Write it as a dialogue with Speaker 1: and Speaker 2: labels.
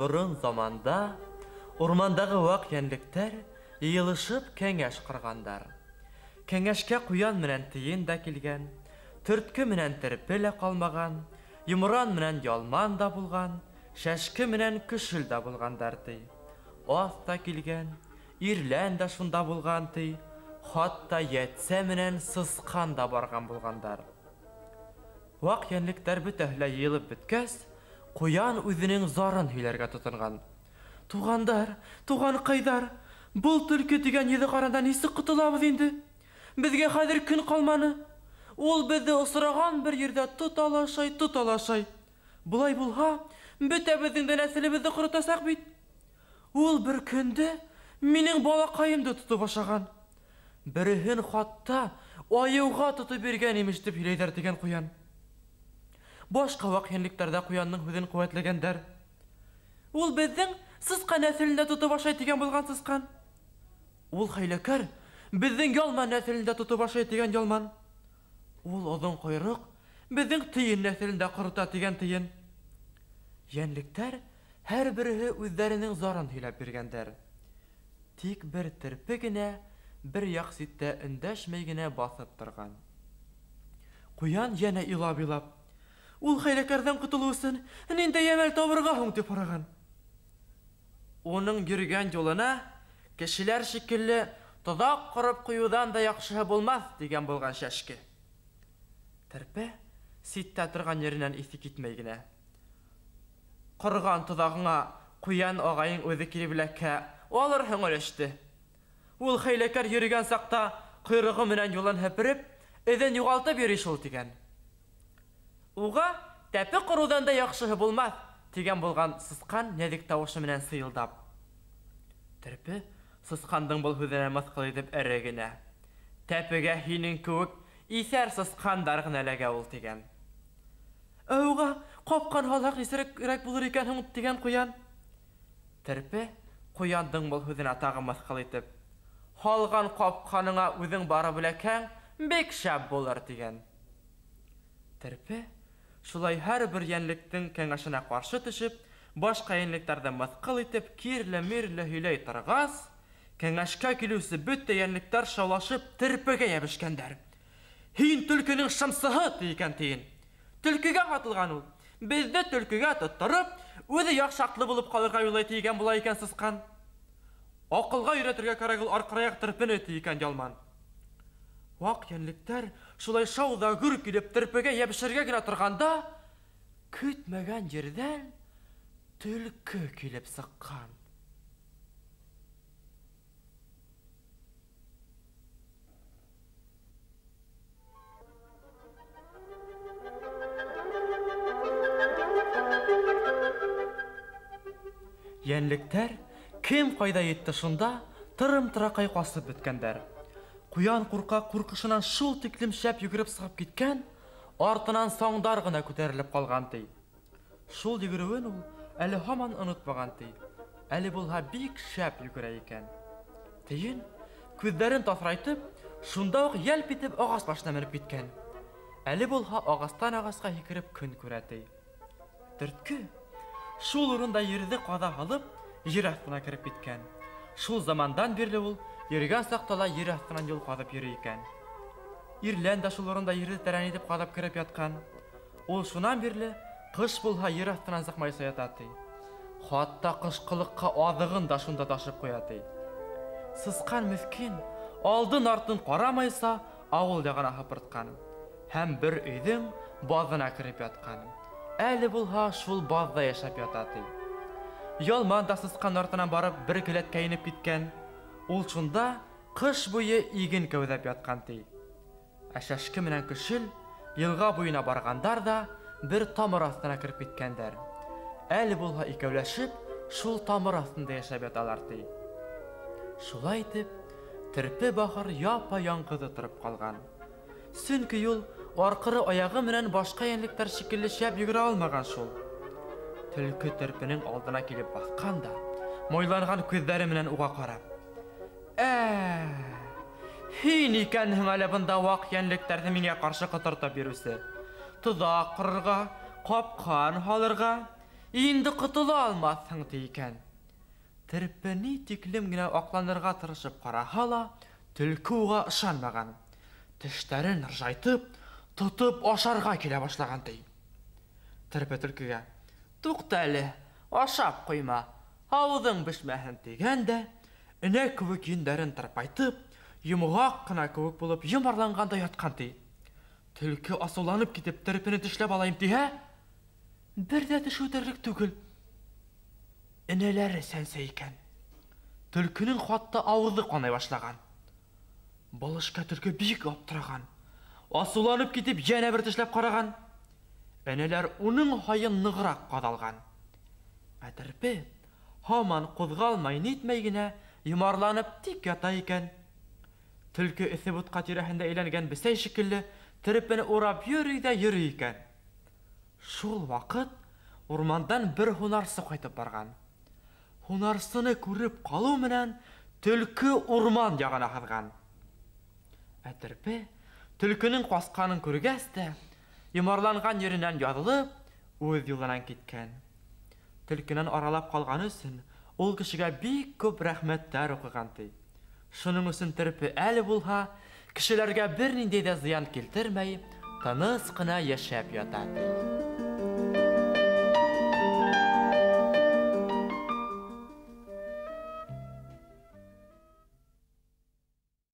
Speaker 1: Борон-борон заманда урмандағы ваҡ йәнлектәр йыйылышып кәңәш ҡорғандар. Кәңәшкә ҡуян менән тейен дә килгән, төрткө менән терпе лә ҡалмаған, йомран менән ялман да булған, шәшке менән көшөл дә булғандар, ти. Аҫ та килгән, ирлән дә шунда булған, ти. Хатта йәтсә менән сысҡан да барған булғандар. Ваҡ йәнлектәр бөтәһе лә йыйылып бөткәс, ҡуян үҙенең зарын һөйләргә тотонған. Туғандар, туғанҡайҙар, был төлкө тигән йөҙө ҡарандан нисек ҡотолабыҙ инде? Беҙгә хәҙер көн ҡалманы. Ул беҙҙе осраған бер ерҙә тота ла ашай, тота ла ашай. Былай булһа, бөтәбеҙҙең дә нәҫелебеҙҙе ҡоротасаҡ бит. Ул бер көндө минең балаҡайымды тотоп ашаған. Береһен хатта айыуға тотоп биргән имеш тип һөйләйҙәр, тигән ҡуян. Башҡа ваҡ йәнлектәр ҙә ҡуяндың һүҙен ҡеүәтләгәндәр. Ул беҙҙең сысҡан нәҫелендә тотоп ашай, тигән булған сысҡан. Ул хәйләкәр беҙҙең ялман нәҫелендә тотоп ашай, тигән ялман. Ул оҙон ҡойроҡ беҙҙең тейен нәҫелендә ҡорота, тигән тейен. Йәнлектәр һәр береһе үҙҙәренең зарын һөйләп биргәндәр. Тик бер терпе генә бер яҡ ситтә өндәшмәй генә баҫып торған. Ҡуян йәнә илап-илап, ул хәйләкәрҙән ҡотолоу өсөн ниндәй әмәл табырға һуң, тип һораған. Уның йөрөгән юлына кешеләр шикелле тоҙаҡ ҡороп ҡуйыуҙан да яҡшыһы булмаҫ, тигән булған шәшке. Терпе ситтә торған еренән иҫе китмәй генә. Ҡорған тоҙағыңа ҡуян ағайың үҙе килеп эләкһә, алырһың өлөштө. Ул хәйләкәр йөрөгән саҡта ҡойроғо менән юлын һепереп, эҙен юғалтып йөрөй шул, тигән. Уға тәпе ҡороуҙан да яҡшыһы булмаҫ, тигән булған сысҡан нәҙек тауышы менән сыйылдап. Терпе сысҡандың был һүҙенә мыҫҡыл итеп эре генә. Тәпегә һинең кеүек иҫәр сысҡандар ғына эләгә ул, тигән. Ә уға ҡапҡан һалһаҡ нисерәк булыр икән һуң, тигән ҡуян. Терпе ҡуяндың был һүҙенә тағы мыҫҡыл итеп, һалған ҡапҡаныңа үҙең барып эләкһәң, бик шәп булыр, тигән. Терпе шулай һәр бер йәнлектең кәңәшенә ҡаршы төшөп, башҡа йәнлектәрҙе мыҫҡыл итеп, кирле-мирле һөйләй торғас, кәңәшкә килеүсе бөтә йәнлектәр шаулашып терпегә йәбешкәндәр. Һин төлкөнөң шымсыһы, ти икән тейен. Төлкөгә һатылған ул. Беҙҙе төлкөгә тоттороп, үҙе яҡшаҡлы булып ҡалырға уйлай, тигән була икән сысҡан. Аҡылға өйрәтергә кәрәк ул арҡыраяҡ терпене, ти икән ялман. Ваҡ йәнлектәр шулай шау ҙа гөр килеп терпегә йәбешергә генә торғанда, көтмәгән ерҙән төлкө килеп сыҡҡан. Йәнлектәр кем ҡайҙа етте шунда тырым-тыраҡай ҡасып бөткәндәр. Ҡуян ҡурҡаҡ ҡурҡышынан шул тиклем шәп йүгереп сығып киткән, артынан саңдар ғына күтәрелеп ҡалған, ти. Шул йүгереүен ул әле һаман онотмаған, ти. Әле булһа бик шәп йүгерә икән. Тейен күҙҙәрен таҫрайтып, шунда уҡ йәлп итеп ағас башына менеп киткән. Әле булһа ағастан ағасҡа һикереп көн күрә, ти. Төрткө шул урында ерҙе ҡаҙа һалып, ер аҫтына кереп киткән. Шул замандан бирле ул йөрөгән саҡта ла ер аҫтынан юл ҡаҙып йөрөй икән. Ирлән дә шул урында ерҙе тәрән итеп ҡаҙып кереп ятҡан. Ул шунан бирле ҡыш булһа ер аҫтынан сыҡмайса ята, ти. Хатта ҡышҡылыҡҡа аҙығын да шунда ташып ҡуя, ти. Сысҡан меҫкен алдын артын ҡарамайса ауыл яғына һыпыртҡан һәм бер өйҙөң баҙына кереп ятҡан. Әле булһа шул баҙҙа йәшәп ята, ти. Ялман да сысҡан артынан барып бер келәткә инеп киткән. Ул шунда ҡыш буйы иген кәүҙәп ятҡан, ти. Ә шәшке менән көшөл йылға буйына барғандар ҙа бер тамыр аҫтына кереп киткәндәр. Әле булһа икәүләшеп шул тамыр аҫтында йәшәп яталар, ти. Шулай итеп, терпе бахыр япа-яңғыҙы тороп ҡалған. Сөнки ул арҡыры аяғы менән башҡа йәнлектәр шикелле шәп йүгерә алмаған шул. Төлкө терпенең алдына килеп баҫҡан да, майланған күҙҙәре менән уға ҡарап: "Ә, һин икәнһең әле бында ваҡ йәнлектәрҙе миңә ҡаршы ҡотортоп йөрөүсе. Тоҙаҡ ҡорорға, ҡапҡан һалырға. Инде ҡотола алмаҫһың, ти икән. Терпе ни тиклем генә аҡланырға тырышып ҡараһа ла, төлкө уға ышанмаған. Тештәрен ыржайтып, тотоп ашарға килә башлаған, ти. Терпе төлкөгә: "Туҡта әле, ашап ҡуйма, ауыҙың бешмәһен", тигән дә, энә кеүек йөндәрен тырпайтып, йомғаҡ ҡына кеүек булып йомарланған да ятҡан, ти. Төлкө асыуланып китеп терпене тешләп алайым тиһә, бер ҙә теше үтерлек түгел. Энәләре сәнсә икән. Төлкөнөң хатта ауыҙы ҡанай башлаған. Был эшкә төлкө бик аптыраған. Асыуланып китеп йәнә бер тешләп ҡараған. Энәләр уның һайын нығыраҡ ҡаҙалған. Ә терпе һаман ҡуҙғалмай нитмәй генә йомарланып тик ята икән. Төлкө эҫе бутҡа тирәһендә әйләнгән бесәй шикелле терпене урап йөрөй ҙә йөрөй икән. Шул ваҡыт урмандан бер һунарсы ҡайтып барған. Һунарсыны күреп ҡалыу менән төлкө урман яғына һыҙған. Ә терпе төлкөнөң ҡасҡанын күргәс тә, йомарланған еренән яҙылып, үҙ юлынан киткән. Төлкөнән аралап ҡалғаны өсөн ул кешегә бик күп рәхмәттәр уҡыған, ти. Шуның өсөн терпе әле булһа, кешеләргә бер ниндәй ҙә зыян килтермәй, тыныс ҡына йәшәп ята, ти.